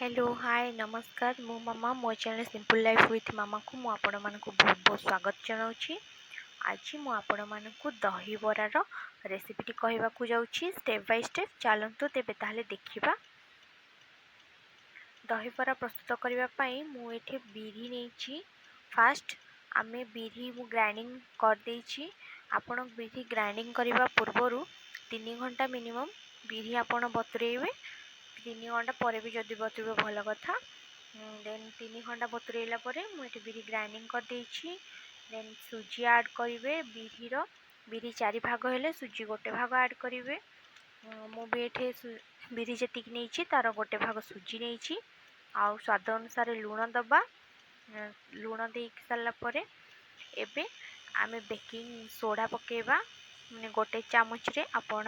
Hello, ହାଏ, ନମସ୍କାର। ମୁଁ ମାମା। ମୋ ଚ୍ୟାନେଲ୍ ସିମ୍ପଲ୍ ଲାଇଫ୍ ୱିଥ୍ ମାମାକୁ ମୁଁ ଆପଣମାନଙ୍କୁ ବହୁତ ବହୁତ ସ୍ୱାଗତ ଜଣାଉଛି। ଆଜି ମୁଁ ଆପଣମାନଙ୍କୁ ଦହିବରାର ରେସିପିଟି କହିବାକୁ ଯାଉଛି ଷ୍ଟେପ୍ ବାଇ ଷ୍ଟେପ୍। ଚାଲନ୍ତୁ ତେବେ ତାହେଲେ ଦେଖିବା। ଦହିବରା ପ୍ରସ୍ତୁତ କରିବା ପାଇଁ ମୁଁ ଏଠି ବିରି ନେଇଛି। ଫାଷ୍ଟ ଆମେ ବିରି ମୁଁ ଗ୍ରାଇଣ୍ଡିଙ୍ଗ କରିଦେଇଛି। ଆପଣ ବିରି ଗ୍ରାଇଣ୍ଡିଙ୍ଗ କରିବା ପୂର୍ବରୁ 3 ଘଣ୍ଟା ମିନିମମ୍ ବିରି ଆପଣ ବତୁରେଇବେ। 3 ଘଣ୍ଟା ପରେ ବି ଯଦି ବତୁରିବ ଭଲ କଥା। ଦେନ୍ 3 ଘଣ୍ଟା ବତୁରେଇଲା ପରେ ମୁଁ ଏଠି ବିରି ଗ୍ରାଇଣ୍ଡିଙ୍ଗ କରିଦେଇଛି। ଦେନ୍ ସୁଜି ଆଡ଼୍ କରିବେ। ବିରି 4 ଭାଗ ହେଲେ ସୁଜି 1 ଭାଗ ଆଡ଼୍ କରିବେ। ମୁଁ ବି ଏଠି ବିରି ଯେତିକି ନେଇଛି ତାର 1 ଭାଗ ସୁଜି ନେଇଛି। ଆଉ ସ୍ୱାଦ ଅନୁସାରେ ଲୁଣ ଦେବା। ଲୁଣ ଦେଇକି ସାରିଲା ପରେ ଏବେ ଆମେ ବେକିଂ ସୋଡ଼ା ପକାଇବା। ମାନେ 1 ଚାମଚରେ ଆପଣ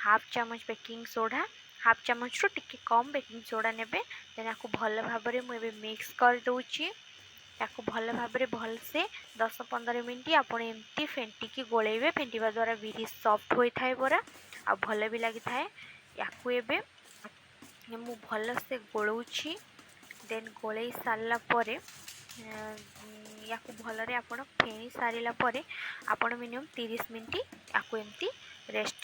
ହାଫ୍ ଚାମଚ ବେକିଂ ସୋଡ଼ା, ହାଫ୍ ଚାମଚରୁ ଟିକେ କମ୍ ବେକିଂ ସୋଡ଼ା ନେବେ। ଦେନ୍ ଆକୁ ଭଲ ଭାବରେ ମୁଁ ଏବେ ମିକ୍ସ କରିଦେଉଛି। ତାକୁ ଭଲ ଭାବରେ ଭଲସେ 10-15 ମିନିଟ୍ ଆପଣ ଏମିତି ଫେଣ୍ଟିକି ଗୋଳେଇବେ। ଫେଣ୍ଟିବା ଦ୍ୱାରା ବିରି ସଫ୍ଟ ହୋଇଥାଏ ବରା, ଆଉ ଭଲ ବି ଲାଗିଥାଏ। ୟାକୁ ଏବେ ମୁଁ ଭଲସେ ଗୋଳଉଛି। ଦେନ୍ ଗୋଳେଇ ସାରିଲା ପରେ ୟାକୁ ଭଲରେ ଆପଣ ଫେଣି ସାରିଲା ପରେ ଆପଣ ମିନିମମ୍ 30 ମିନିଟ୍ ୟାକୁ ଏମିତି ରେଷ୍ଟ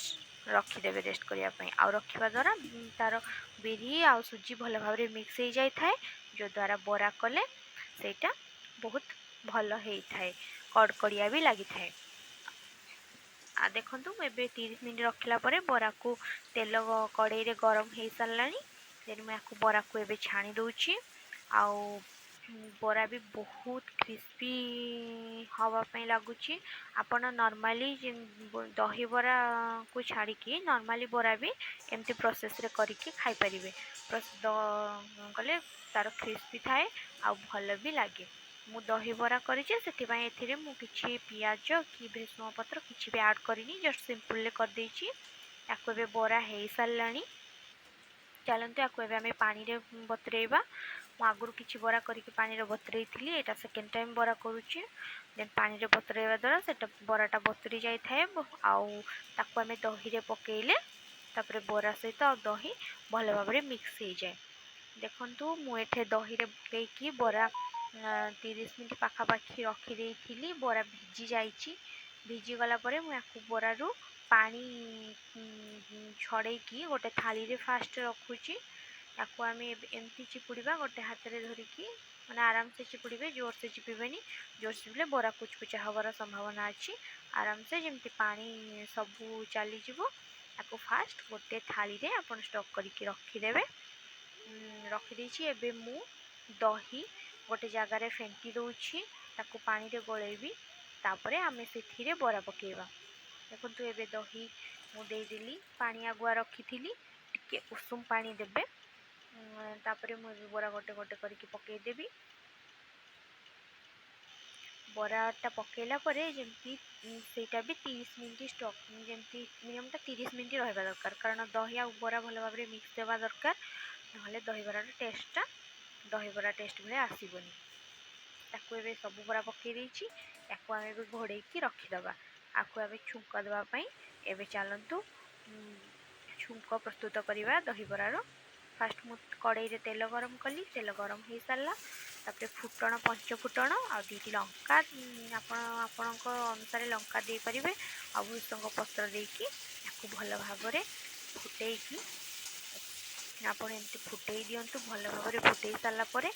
ରଖିଦେବେ, ରେଷ୍ଟ କରିବା ପାଇଁ। ଆଉ ରଖିବା ଦ୍ୱାରା ତାର ବିରି ଆଉ ସୁଜି ଭଲ ଭାବରେ ମିକ୍ସ ହେଇଯାଇଥାଏ, ଯଦ୍ୱାରା ବରା କଲେ ସେଇଟା ବହୁତ ଭଲ ହେଇଥାଏ, କଡ଼କଡ଼ିଆ ବି ଲାଗିଥାଏ। ଆଉ ଦେଖନ୍ତୁ, ମୁଁ ଏବେ 30 ମିନିଟ୍ ରଖିଲା ପରେ ବରାକୁ ତେଲ କଡ଼େଇରେ ଗରମ ହେଇସାରିଲାଣି। ଦେନ୍ ମୁଁ ୟାକୁ ବରାକୁ ଏବେ ଛାଣି ଦେଉଛି। ଆଉ ବରା ବି ବହୁତ କ୍ରିସ୍ପି ହେବା ପାଇଁ ଲାଗୁଛି। ଆପଣ ନର୍ମାଲି ଦହିବରାକୁ ଛାଡ଼ିକି ନର୍ମାଲି ବରା ବି ଏମିତି ପ୍ରୋସେସ୍ରେ କରିକି ଖାଇପାରିବେ। କଲେ ତାର କ୍ରିସ୍ପି ଥାଏ ଆଉ ଭଲ ବି ଲାଗେ। ମୁଁ ଦହିବରା କରିଛି, ସେଥିପାଇଁ ଏଥିରେ ମୁଁ କିଛି ପିଆଜ କି ଭେସୁଙ୍ଗା ପତ୍ର କିଛି ବି ଆଡ଼୍ କରିନି, ଜଷ୍ଟ ସିମ୍ପଲ୍ରେ କରିଦେଇଛି। ତାକୁ ଏବେ ବରା ହେଇସାରିଲାଣି। ଚାଲନ୍ତୁ ୟାକୁ ଏବେ ଆମେ ପାଣିରେ ବତୁରେଇବା। ମୁଁ ଆଗରୁ କିଛି ବରା କରିକି ପାଣିରେ ବତୁରେଇଥିଲି, ଏଇଟା ସେକେଣ୍ଡ ଟାଇମ୍ ବରା କରୁଛି। ଦେନ୍ ପାଣିରେ ବତୁରେଇବା ଦ୍ୱାରା ସେଟା ବରାଟା ବତୁରି ଯାଇଥାଏ, ଆଉ ତାକୁ ଆମେ ଦହିରେ ପକେଇଲେ ତାପରେ ବରା ସହିତ ଆଉ ଦହି ଭଲ ଭାବରେ ମିକ୍ସ ହେଇଯାଏ। ଦେଖନ୍ତୁ, ମୁଁ ଏଠି ଦହିରେ ପକେଇକି ବରା 30 ମିନିଟ୍ ପାଖାପାଖି ରଖିଦେଇଥିଲି। ବରା ଭିଜି ଯାଇଛି। ଭିଜିଗଲା ପରେ ମୁଁ ୟାକୁ ବରାରୁ ପାଣି ଛଡ଼େଇକି ଗୋଟେ ଥାଳିରେ ଫାଷ୍ଟ ରଖୁଛି। ତାକୁ ଆମେ ଏମିତି ଚିପୁଡ଼ିବା ଗୋଟେ ହାତରେ ଧରିକି, ମାନେ ଆରାମସେ ଚିପୁଡ଼ିବେ, ଜୋରସେ ଚିପିବେନି। ଜୋରସେ ଚିପିଲେ ବରା କୁଚକୁଚା ହେବାର ସମ୍ଭାବନା ଅଛି। ଆରାମସେ ଯେମିତି ପାଣି ସବୁ ଚାଲିଯିବ, ତାକୁ ଫାଷ୍ଟ ଗୋଟେ ଥାଳିରେ ଆପଣ ଷ୍ଟକ୍ କରିକି ରଖିଦେବେ। ରଖିଦେଇଛି। ଏବେ ମୁଁ ଦହି ଗୋଟେ ଜାଗାରେ ଫେଣ୍ଟି ଦେଉଛି, ତାକୁ ପାଣିରେ ଗୋଳେଇବି, ତାପରେ ଆମେ ସେଥିରେ ବରା ପକାଇବା। ଦେଖନ୍ତୁ, ଏବେ ଦହି ମୁଁ ଦେଇଦେଲି। ପାଣି ଆଗୁଆ ରଖିଥିଲି, ଟିକେ ଉଷୁମ ପାଣି ଦେବେ। ତାପରେ ମୁଁ ଏବେ ବରା ଗୋଟେ ଗୋଟେ କରିକି ପକାଇଦେବି। ବରାଟା ପକାଇଲା ପରେ ଯେମିତି ସେଇଟା ବି 30 ମିନିଟ୍ ଷ୍ଟକ୍, ଯେମିତି ମିନିମମ୍ଟା 30 ମିନିଟ୍ ରହିବା ଦରକାର, କାରଣ ଦହି ଆଉ ବରା ଭଲ ଭାବରେ ମିକ୍ସ ଦେବା ଦରକାର, ନହେଲେ ଦହିବରାର ଟେଷ୍ଟଟା ଦହିବରା ଟେଷ୍ଟ ଭଳିଆ ଆସିବନି। ତାକୁ ଏବେ ସବୁ ବରା ପକାଇ ଦେଇଛି। ତାକୁ ଆମେ ଏବେ ଘୋଡ଼େଇକି ରଖିଦେବା। ଆକୁ ଆମେ ଛୁଙ୍କ ଦେବା ପାଇଁ ଏବେ ଚାଲନ୍ତୁ ଛୁଙ୍କ ପ୍ରସ୍ତୁତ କରିବା ଦହିବରାର। ଫାଷ୍ଟ ମୁଁ କଡ଼େଇରେ ତେଲ ଗରମ କଲି। ତେଲ ଗରମ ହେଇସାରିଲା ତାପରେ ଫୁଟଣ, ପଞ୍ଚ ଫୁଟଣ ଆଉ 2ଟି ଲଙ୍କା, ଆପଣ ଆପଣଙ୍କ ଅନୁସାରେ ଲଙ୍କା ଦେଇପାରିବେ, ଆଉ ଭୃସଙ୍ଗ ପତ୍ର ଦେଇକି ତାକୁ ଭଲ ଭାବରେ ଫୁଟେଇକି ଆପଣ ଏମିତି ଫୁଟେଇ ଦିଅନ୍ତୁ। ଭଲ ଭାବରେ ଫୁଟେଇ ସାରିଲା ପରେ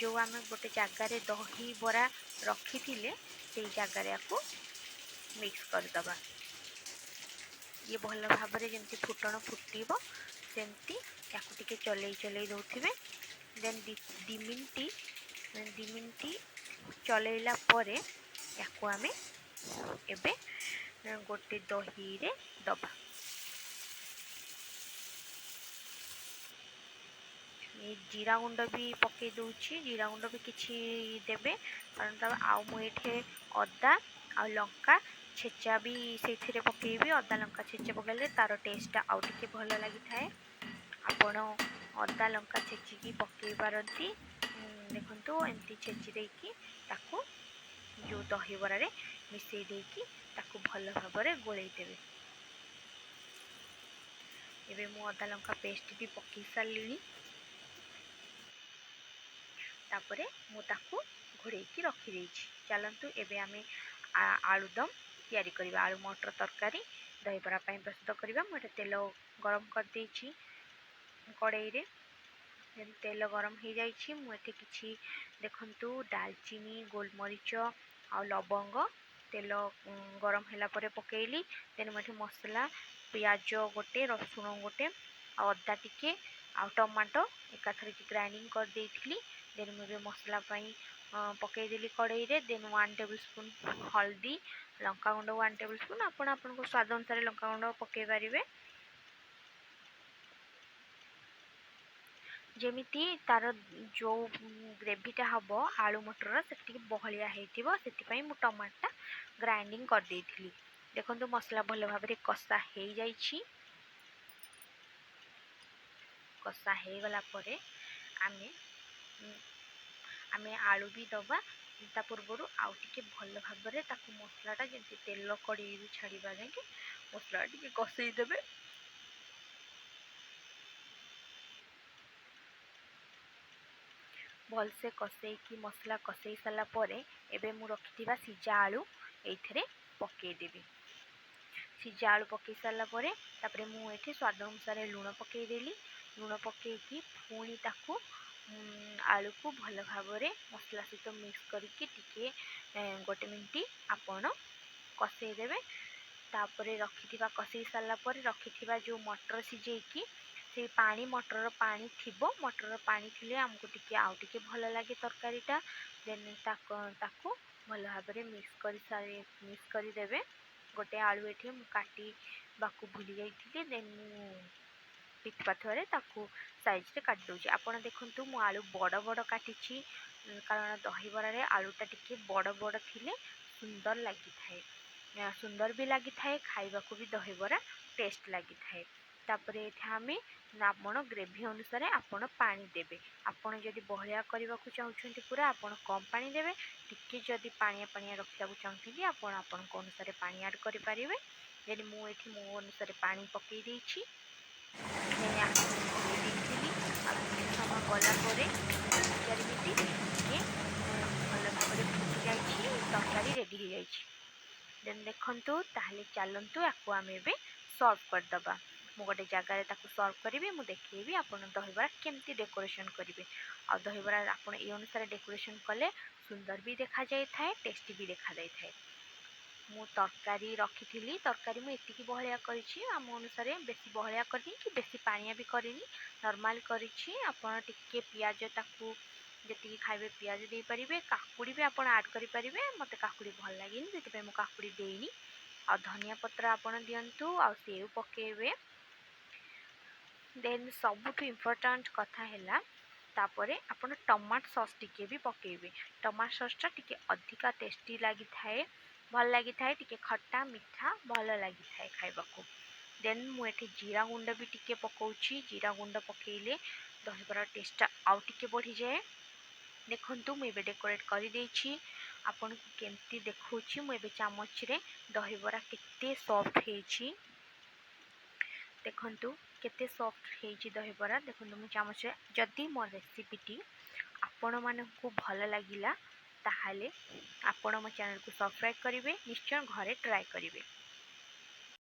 ଯେଉଁ ଆମେ ଗୋଟେ ଜାଗାରେ ଦହି ବରା ରଖିଥିଲେ, ସେଇ ଜାଗାରେ ଆକୁ ମିକ୍ସ କରିଦେବା। ଇଏ ଭଲ ଭାବରେ ଯେମିତି ଫୁଟଣ ଫୁଟିବ ସେମିତି ତାକୁ ଟିକେ ଚଲେଇ ଚଲେଇ ଦେଉଥିବେ। ଦେନ୍ 2 ମିନିଟ୍ ଚଲେଇଲା ପରେ ୟାକୁ ଆମେ ଏବେ ଗୋଟେ ଦହିରେ ଦେବା। ଏ ଜିରା ଗୁଣ୍ଡ ବି ପକାଇ ଦେଉଛି। ଜିରା ଗୁଣ୍ଡ ବି କିଛି ଦେବେ, କାରଣ ତା ଆଉ ମୁଁ ଏଇଠି ଅଦା ଆଉ ଲଙ୍କା ଛେଚା ବି ସେଇଥିରେ ପକାଇବି। ଅଦା ଲଙ୍କା ଛେଚା ପକାଇଲେ ତାର ଟେଷ୍ଟଟା ଆଉ ଟିକେ ଭଲ ଲାଗିଥାଏ। ଆପଣ ଅଦା ଲଙ୍କା ଛେଚିକି ପକାଇ ପାରନ୍ତି। ଦେଖନ୍ତୁ, ଏମିତି ଛେଚି ଦେଇକି ତାକୁ ଯେଉଁ ଦହିବରାରେ ମିଶାଇ ଦେଇକି ତାକୁ ଭଲ ଭାବରେ ଗୋଳେଇ ଦେବେ। ଏବେ ମୁଁ ଅଦା ଲଙ୍କା ପେଷ୍ଟ ବି ପକାଇ ସାରିଲିଣି। ତାପରେ ମୁଁ ତାକୁ ଘୋଡ଼େଇକି ରଖିଦେଇଛି। ଚାଲନ୍ତୁ ଏବେ ଆମେ ଆଳୁଦମ ତିଆରି କରିବା, ଆଳୁ ମଟର ତରକାରୀ ଦହିବରା ପାଇଁ ପ୍ରସ୍ତୁତ କରିବା। ମୁଁ ଏଠି ତେଲ ଗରମ କରିଦେଇଛି କଡ଼େଇରେ। ତେଲ ଗରମ ହେଇଯାଇଛି। ମୁଁ ଏଠି କିଛି ଦେଖନ୍ତୁ ଡାଲଚିନି, ଗୋଲମରିଚ ଆଉ ଲବଙ୍ଗ ତେଲ ଗରମ ହେଲା ପରେ ପକେଇଲି। ଦେନ୍ ମୁଁ ଏଠି ମସଲା ପିଆଜ ଗୋଟେ, ରସୁଣ ଗୋଟେ ଆଉ ଅଦା ଟିକେ ଆଉ ଟମାଟୋ ଏକାଥରକେ ଗ୍ରାଇଣ୍ଡିଙ୍ଗ କରିଦେଇଥିଲି। ଦେନ୍ ମୁଁ ଏବେ ମସଲା ପାଇଁ ପକେଇଦେଲି କଡ଼େଇରେ। ଦେନ୍ 1 ଟେବୁଲ୍ ସ୍ପୁନ୍ ହଳଦୀ, ଲଙ୍କାଗୁଣ୍ଡ 1 ଟେବୁଲ୍ ସ୍ପୁନ୍, ଆପଣ ଆପଣଙ୍କ ସ୍ୱାଦ ଅନୁସାରେ ଲଙ୍କାଗୁଣ୍ଡ ପକେଇ ପାରିବେ। ଯେମିତି ତାର ଯେଉଁ ଗ୍ରେଭିଟା ହେବ ଆଳୁ ମଟରର ସେଟା ଟିକେ ବହଳିଆ ହେଇଥିବ, ସେଥିପାଇଁ ମୁଁ ଟମାଟୋଟା ଗ୍ରାଇଣ୍ଡିଙ୍ଗ କରିଦେଇଥିଲି। ଦେଖନ୍ତୁ ମସଲା ଭଲ ଭାବରେ କଷା ହେଇଯାଇଛି। କଷା ହେଇଗଲା ପରେ ଆମେ ଆଳୁ ବି ଦେବା। ତା ପୂର୍ବରୁ ଆଉ ଟିକେ ଭଲ ଭାବରେ ତାକୁ ମସଲାଟା ଯେମିତି ତେଲ କଡ଼େଇରୁ ଛାଡ଼ିବା ଯାଏଁକେ ମସଲା ଟିକେ କଷେଇ ଦେବେ। ଭଲସେ କଷେଇକି ମସଲା କଷେଇ ସାରିଲା ପରେ ଏବେ ମୁଁ ରଖିଥିବା ସିଝା ଆଳୁ ଏଇଥିରେ ପକେଇଦେବି। ସିଝା ଆଳୁ ପକେଇ ସାରିଲା ପରେ ତାପରେ ମୁଁ ଏଠି ସ୍ୱାଦ ଅନୁସାରେ ଲୁଣ ପକେଇଦେଲି। ଲୁଣ ପକେଇକି ପୁଣି ତାକୁ ଆଳୁକୁ ଭଲ ଭାବରେ ମସଲା ସହିତ ମିକ୍ସ କରିକି ଟିକେ 1 ମିନିଟ୍ ଆପଣ କଷେଇଦେବେ। ତାପରେ କଷେଇ ସାରିଲା ପରେ ରଖିଥିବା ଯେଉଁ ମଟର ସିଝେଇକି ସେଇ ପାଣି, ମଟରର ପାଣି ଥିବ, ମଟରର ପାଣି ଥିଲେ ଆମକୁ ଟିକେ ଆଉ ଟିକେ ଭଲ ଲାଗେ ତରକାରୀଟା। ଦେନ୍ ତାକୁ ଭଲ ଭାବରେ ମିକ୍ସ କରିଦେବେ। ଗୋଟେ ଆଳୁ ଏଠି ମୁଁ କାଟିବାକୁ ଭୁଲି ଯାଇଥିଲି, ଦେନ୍ ମୁଁ ପିଠପାଥରେ ତାକୁ ସାଇଜ୍ରେ କାଟି ଦେଉଛି। ଆପଣ ଦେଖନ୍ତୁ ମୁଁ ଆଳୁ ବଡ଼ ବଡ଼ କାଟିଛି, କାରଣ ଦହିବରାରେ ଆଳୁଟା ଟିକେ ବଡ଼ ବଡ଼ ଥିଲେ ସୁନ୍ଦର ଲାଗିଥାଏ, ସୁନ୍ଦର ବି ଲାଗିଥାଏ, ଖାଇବାକୁ ବି ଦହିବରା ଟେଷ୍ଟ ଲାଗିଥାଏ। ତାପରେ ଏଠି ଆମେ ଆପଣ ଗ୍ରେଭି ଅନୁସାରେ ଆପଣ ପାଣି ଦେବେ। ଆପଣ ଯଦି ବହଳିଆ କରିବାକୁ ଚାହୁଁଛନ୍ତି ପୁରା ଆପଣ କମ୍ ପାଣି ଦେବେ, ଟିକେ ଯଦି ପାଣିଆ ପାଣିଆ ରଖିବାକୁ ଚାହୁଁଛନ୍ତି ଆପଣ ଆପଣଙ୍କ ଅନୁସାରେ ପାଣି ଆଡ଼୍ କରିପାରିବେ। ଦେନ୍ ମୁଁ ଏଠି ମୋ ଅନୁସାରେ ପାଣି ପକେଇ ଦେଇଛି। ଦେନ୍ ୟାକୁ ମୁଁ ଘୋଡ଼େଇ ଦେଇଥିଲି। ଆଉ କିଛି ସମୟ ଗଲା ପରେ 3-4 ମିନିଟ୍ ସିଏ ଭଲ ଭାବରେ ଫୁଟି ଯାଇଛି, ତରକାରୀ ରେଡ଼ି ହେଇଯାଇଛି। ଦେନ୍ ଦେଖନ୍ତୁ ତାହେଲେ ଚାଲନ୍ତୁ ୟାକୁ ଆମେ ଏବେ ସର୍ଭ କରିଦେବା। ମୁଁ ଗୋଟେ ଜାଗାରେ ତାକୁ ସର୍ଭ କରିବି, ମୁଁ ଦେଖେଇବି ଆପଣ ଦହିବରା କେମିତି ଡେକୋରେସନ୍ କରିବେ। ଆଉ ଦହିବରା ଆପଣ ଏଇ ଅନୁସାରେ ଡେକୋରେସନ୍ କଲେ ସୁନ୍ଦର ବି ଦେଖାଯାଇଥାଏ, ଟେଷ୍ଟି ବି ଦେଖାଯାଇଥାଏ। ମୁଁ ତରକାରୀ ରଖିଥିଲି, ତରକାରୀ ମୁଁ ଏତିକି ବହଳିଆ କରିଛି, ଆମ ଅନୁସାରେ ବେଶୀ ବହଳିଆ କରିନି କି ବେଶୀ ପାଣିଆ ବି କରିନି, ନର୍ମାଲ୍ କରିଛି। ଆପଣ ଟିକେ ପିଆଜ ତାକୁ ଯେତିକି ଖାଇବେ ପିଆଜ ଦେଇପାରିବେ, କାକୁଡ଼ି ବି ଆପଣ ଆଡ଼୍ କରିପାରିବେ। ମୋତେ କାକୁଡ଼ି ଭଲ ଲାଗେନି, ସେଥିପାଇଁ ମୁଁ କାକୁଡ଼ି ଦେଇନି। ଆଉ ଧନିଆ ପତ୍ର ଆପଣ ଦିଅନ୍ତୁ ଆଉ ସେଉ ପକେଇବେ। ଦେନ୍ ସବୁଠୁ ଇମ୍ପୋର୍ଟାଣ୍ଟ କଥା ହେଲା ତାପରେ ଆପଣ ଟମାଟୋ ସସ୍ ଟିକେ ବି ପକେଇବେ। ଟମାଟୋ ସସ୍ଟା ଟିକେ ଅଧିକା ଟେଷ୍ଟି ଲାଗିଥାଏ, ଭଲ ଲାଗିଥାଏ, ଟିକେ ଖଟା ମିଠା ଭଲ ଲାଗିଥାଏ ଖାଇବାକୁ। ଦେନ୍ ମୁଁ ଏଠି ଜିରା ଗୁଣ୍ଡ ବି ଟିକେ ପକଉଛି। ଜିରା ଗୁଣ୍ଡ ପକେଇଲେ ଦହିବରା ଟେଷ୍ଟଟା ଆଉ ଟିକେ ବଢ଼ିଯାଏ। ଦେଖନ୍ତୁ ମୁଁ ଏବେ ଡେକୋରେଟ୍ କରିଦେଇଛି, ଆପଣଙ୍କୁ କେମିତି ଦେଖାଉଛି। ମୁଁ ଏବେ ଚାମଚରେ ଦହିବରା କେତେ ସଫ୍ଟ ହେଇଛି, ଦେଖନ୍ତୁ କେତେ ସଫ୍ଟ ହେଇଛି ଦହିବରା। ଦେଖନ୍ତୁ ମୁଁ ଚାମଚରେ। ଯଦି ମୋ ରେସିପିଟି ଆପଣମାନଙ୍କୁ ଭଲ ଲାଗିଲା ତାହେଲେ ଆପଣ ମୋ ଚ୍ୟାନେଲକୁ ସବସ୍କ୍ରାଇବ୍ କରିବେ, ନିଶ୍ଚୟ ଘରେ ଟ୍ରାଏ କରିବେ।